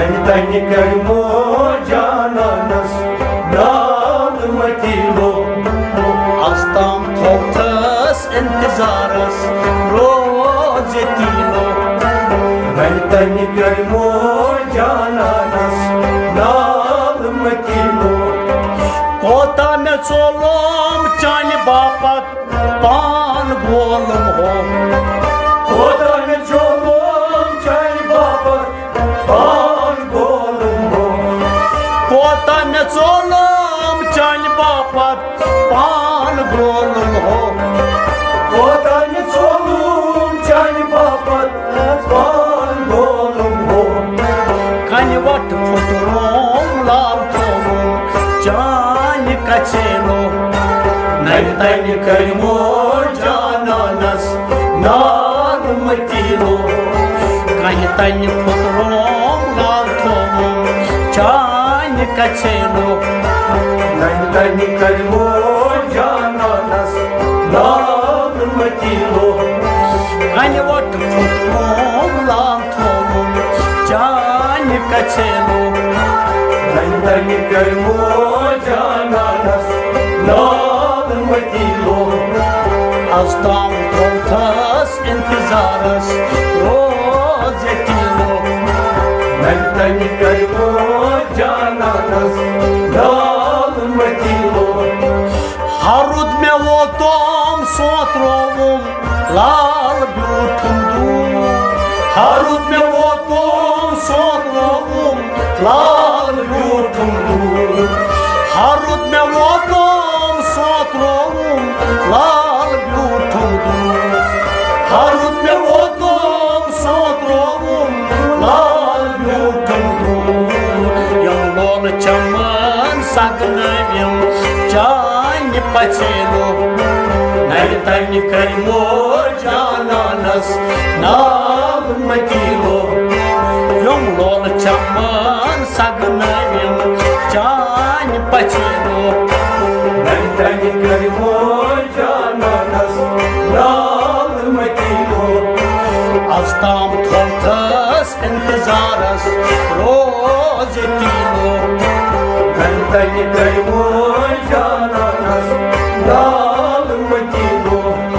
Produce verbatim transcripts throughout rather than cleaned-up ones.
تنہِ کٔرۍ موج جانانس نال متی لوٚگ۔ از تام تھوتھس انتظارس روز یتی لوٚگ۔ وۄنۍ تنہِ کٔرۍ موج جانانس نال متی لوٚگ۔ کوتاہ مےٚ ژولُم چانہِ باپتھ پان گولُم ہو۔ کوتاہ مےٚ ژولُم چانہِ باپتھ پان گولُم ہو۔ کوتاہ مےٚ ژولُم چانہِ باپتھ پان گولُم ہو۔ کوتاہ مےٚ ژولُم چانہِ باپتھ پان گولُم ہو۔ کنہِ وٹھ پھُتروم لال تھووُم چانہِ کچھے لوٚگ۔ ننہِ تنہِ کٔرۍ موج جانانس نال متی لوٚگ۔ کنہِ تنہِ پھُتروم لال تھووُم چانہِ کچھے لوٚگ۔ ننہِ تنہِ کٔرۍ موج جانانس نال متی لوٚگ۔ کنہِ وٹھ پھُتروم لال تھووُم چانہِ کچھے لوٚگ۔ ننہِ تنہِ کٔرۍ موج جانانس نال متی لوٚگ۔ از تام تھوتھس انتظارس روز یتی لوٚگ۔ ننہِ تنہِ کٔرۍ موج جانانس نال متی لوٚگ۔ ہر رُت مےٚ ووتُم سونٛتھ رووُم لال بیوٗٹھُم دوٗر۔ ہر رُت مےٚ ووتُم سونٛتھ رووُم لال بیوٗٹھُم دوٗر۔ ہر رُت مےٚ ووتُم سونٛتھ رووُم لال بیوٗٹھُم دوٗر۔ ہر رُت مےٚ ووتُم سونٛتھ رووُم لال بیوٗٹھُم دوٗر۔ یِم لولہٕ چمن سگنٲوِم چانہِ پژھیلو۔ ننہِ تنہِ کٔرۍ موج جانانس نال متی لوٚگ۔ یِم لولہٕ چمن سگنٲوِم چانہِ پژھیلو۔ ننہِ تنہِ کٔرۍ موج جانانس نال متی لوٚگ۔ از تام تھوتھس انتظارس روز یتی لوٚگ۔ ننہِ تنہِ کٔرۍ موج جانانس نال متی لوٚگ۔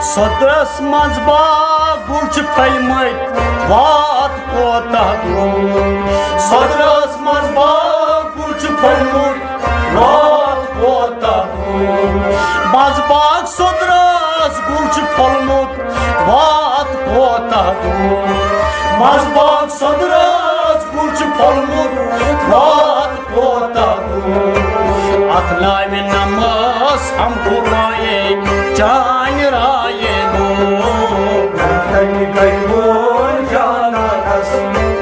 سۄدرس منٛز باغ گُل چھِ پھٔلۍ مٕتۍ، وات کوتاہ دوٗر۔ سۄدرس منٛز باغ گُل چھِ پھٔلۍ مٕتۍ، وات کوتاہ دوٗر۔ منٛز باغ سۄدرس گُل چھِ پھوٚلمُت، وات کوتاہ دوٗر۔ منٛز باغ سۄدرس گُل چھِ پھوٚلمُت، وات کوتاہ دوٗر۔ اتھ ناوِ نمس ہم خدایے چانہِ رایے لوٚگ۔ تنہِ گٔے وول جانانس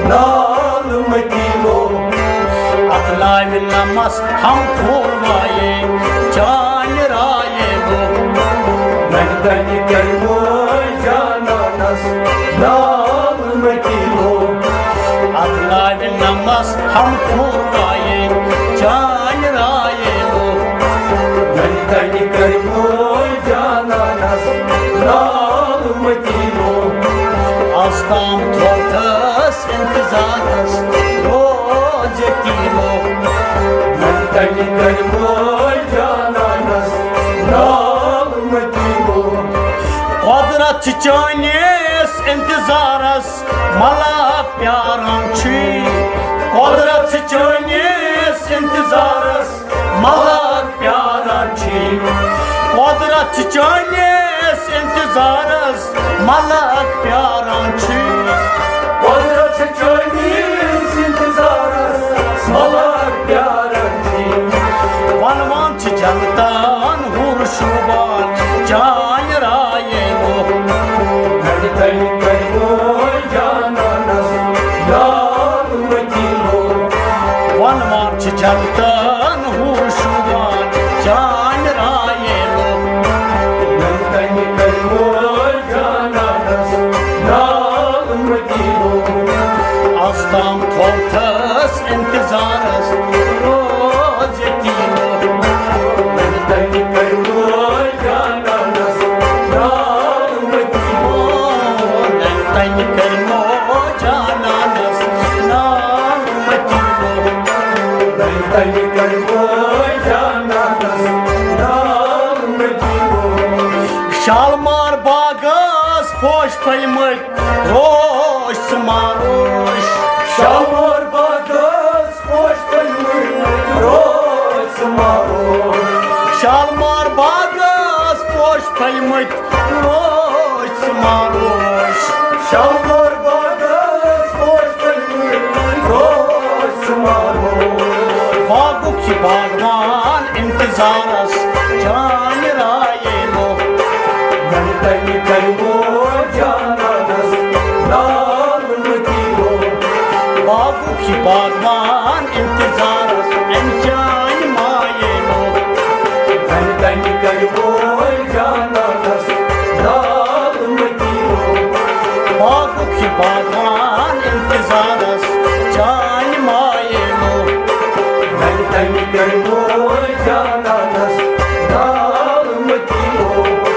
نال متی لوٚگ۔ اتھ ناوِ نمس ہم خدایے چانہِ رایے لوٚگ۔ ننہِ تنہِ گٔے وول جانانس نال متی لوٚگ۔ اتھ ناوِ نمس ہم خدایے چانہِ رایے لوٚگ۔ ننہِ تنہِ گٔے وول جانانس نال متی لوٚگ۔ از تام تھوتھس انتظارس روز یتی لوٚگ۔ ننہِ تنہِ گٔے وول جانانس نال متی لوٚگ۔ قۄدرت چھِ چٲنِس انتظارس ملاک پیاران چھُے۔ قۄدرت چھِ چٲنِس انتظارس ملاک پیاران چھُے۔ قۄدرت چھِ چٲنِس انتظارس ملاک پیاران چھُے۔ قۄدرت چھِ چٲنِس انتظارس ملاک پیاران چھُے۔ وَنوان چھِ جنتن حور شوٗبان چانہِ رایے لوٚگ۔ ننہِ تنہِ گٔے وول جانانس نال متی لوٚگ۔ وَنوان چھِ جنتن حور شوٗبان چانہِ رایے لوٚگ۔ ننہِ تنہِ گٔے وول جانانس نال متی لوٚگ۔ از تام تھوتھس انتظارس روز یتی لوٚگ۔ ننہِ تنہِ گٔے وول جانانس نال متی لوٚگ۔ ننہِ تنہِ گٔے وول جانانس نال شالمار باغس پوش پھٔلۍ مٕتۍ، روش ژٕ ما روش۔ شالمار باغس پوش پھٔلۍ مٕتۍ، روش ژٕ ما روش۔ شالمار باغس پوش پھٔلۍ مٕتۍ، روش ژٕ ما روش۔ شالمار باغس پوش پھٔلۍ مٕتۍ، روش ژٕ ما روش۔ باغُک چھُ باغوان انتظارس، چانہِ رایے لوٚگ۔ ننہِ تنہِ کلمو جانانس نال متی لوٚگ۔ باغُک چھُ باغوان انتظارس، امہِ چانہِ مایے لوٚگ۔ ننہِ تنہِ کلمو جانانس نال متی لوٚگ۔ باغُک چھُ باغوان انتظارس، چانہِ مایے لوٚگ۔ ننہِ تنہِ کلمو جانانس نال متی لوٚگ۔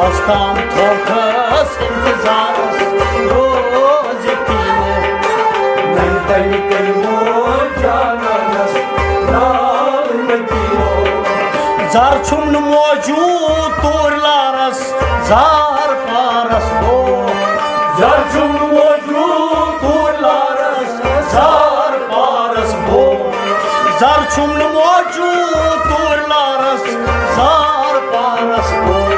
از تام تھوتھس انتظارس، روز یتیمو۔ ننہِ تنہِ کلمو جانانس نال متی لوٚگ۔ زر چھُم نہٕ موجود توٗرۍ لارس، زار پارس گوٚو۔ زر چھُم نہٕ موجود توٗرۍ لارس، زار پارس گوٚو۔ زر چھُم نہٕ موجود توٗرۍ لارس، زار پارس گوٚو۔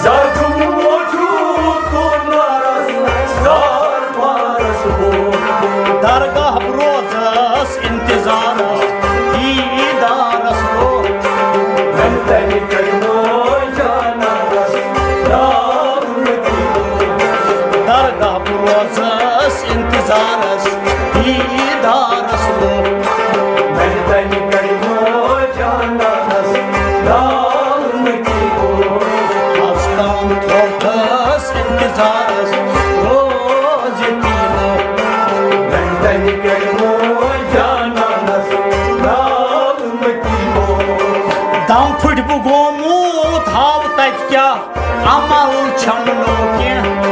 زر چھُم نہٕ موجود توٗرۍ لارس، زار پارس گوٚو۔ درگاہ بروزس انتظارس، دیدارس گوٚو۔ ننہِ تنہِ کلمو جانانس نال متی لوٚگ۔ درگاہ بروزس انتظارس، دیدارس لوٚگ۔ ننہِ تنہِ کلمو جانانس نال متی لوٚگ۔ از تام تھوتھس انتظارس، روز یتیمو۔ ننہِ تنہِ کلمو جانانس نال متی لوٚگ۔ دم پھٕٹۍ بہٕ گوٚمُت ہاو تتہِ کیٛاہ عمل چھم نہٕ کینٛہہ۔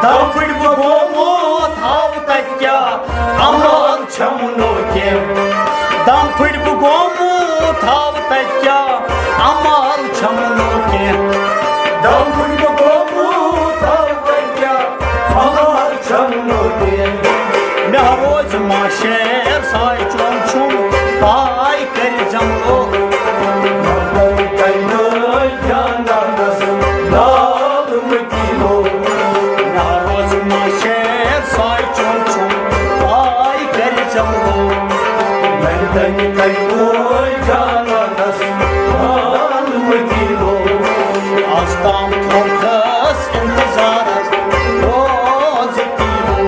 دم پھٕٹۍ بہٕ گوٚمُت ہاو تتہِ کیٛاہ عمل چھم نہٕ کینٛہہ۔ دم پھٕٹۍ بہٕ گوٚمُت ہاو تتہِ کیٛاہ عمل چھم نہٕ کینٛہہ۔ دم پھٕٹۍ بہٕ گوٚمُت ہاو تتہِ کیٛاہ عمل چھم نہٕ کینٛہہ۔ مےٚ روزِ ما شعر ساے چوم چھُم پاے کٔرۍ زٮ۪م لوٚگ۔ ننہِ تنہِ کلمو جانانس نال متی لوٚگ۔ مےٚ روزِ ما شعر ساے چوم چھُم پاے کٔرۍ زٮ۪م لوٚگ۔ ننہِ تنہِ کلمو جانانس نال متی لوٚگ۔ از تام تھوتھس انتظارس، روز یتیمو۔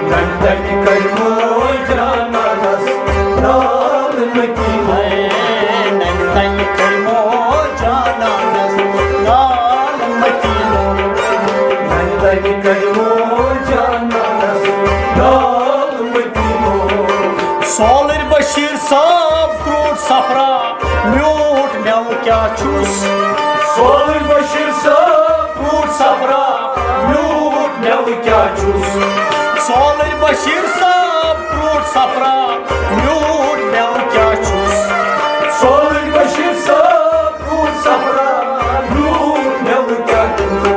ننہِ تنہِ کلمو جانانس نال متی لوٚگ۔ ننہِ تنہِ کلمو جانانس نال متی لوٚگ۔ ننہِ تنہِ کلمو جانانس نال متی لوٚگ۔ سولر بشیر صٲب کرٛوٗٹھ صفرا، میوٗٹھ مٮ۪وٕ کیٛاہ چھُس؟ سولر بشیر صٲب کرٛوٗٹھ صفرا، میوٗٹھ مٮ۪وٕ کیٛاہ چھُس؟ سولر بشیر صٲب کرٛوٗٹھ صفرا، میوٗٹھ مٮ۪وٕ کیٛاہ چھُس؟ سولر بشیر صٲب کرٛوٗٹھ صفرا، میوٗٹھ مٮ۪وٕ کیٛاہ چھُس؟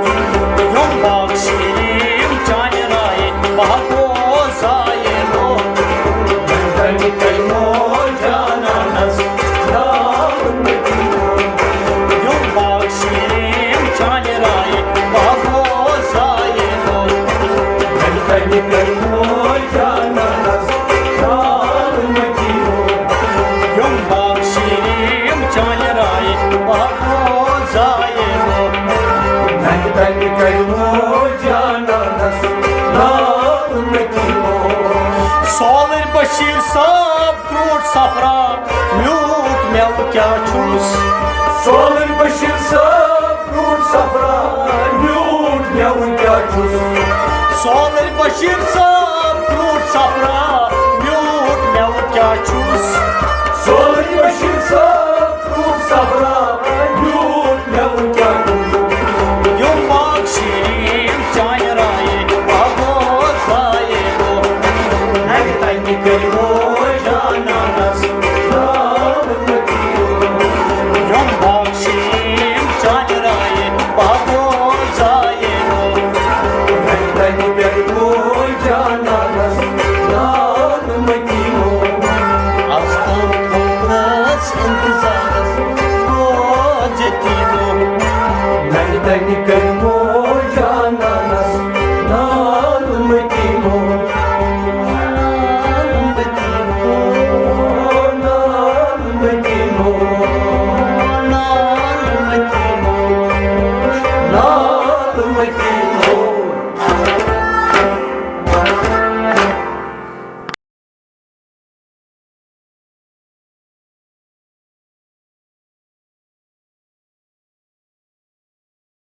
یِم باغ شیٖرِم چانہِ رایہِ، بہٕ ہا گوس ضایع لوٚگ۔ ننہِ تنہِ کلمو جانانس نال متی لوٚگ۔ یِم باغ شیٖرِم چانہِ رایہِ، بہٕ ہا گوس ضایع لوٚگ۔ ننہِ تنہِ کلمو جانانس نال متی لوٚگ۔ یِم باغ شیٖرِم چانہِ رایہِ، بہٕ ہا گوس ضایع لوٚگ۔ ننہِ تنہِ کلمو جانانس نال متی لوٚگ۔ سولر بشیر صٲب کرٛوٗٹھ صفرا، میوٗٹھ مٮ۪وٕ کیٛاہ چھُس؟ سولر بشیر صٲب کرٛوٗٹھ صفرا، میوٗٹھ مٮ۪وٕ کیٛاہ چھُس؟ سولر بشیر صٲب کرٛوٗٹھ صفرا، میوٗٹھ مٮ۪وٕ کیٛاہ چھُس؟ سولر بشیر صٲب کرٛوٗٹھ صفرا، میوٗٹھ مٮ۪وٕ کیٛاہ چھُس؟ یِم باغ شیٖرِم چانہِ رایہِ، بہٕ ہا گوس ضایع لوٚگ۔ ننہِ تنہِ کلمو جانانس جانا،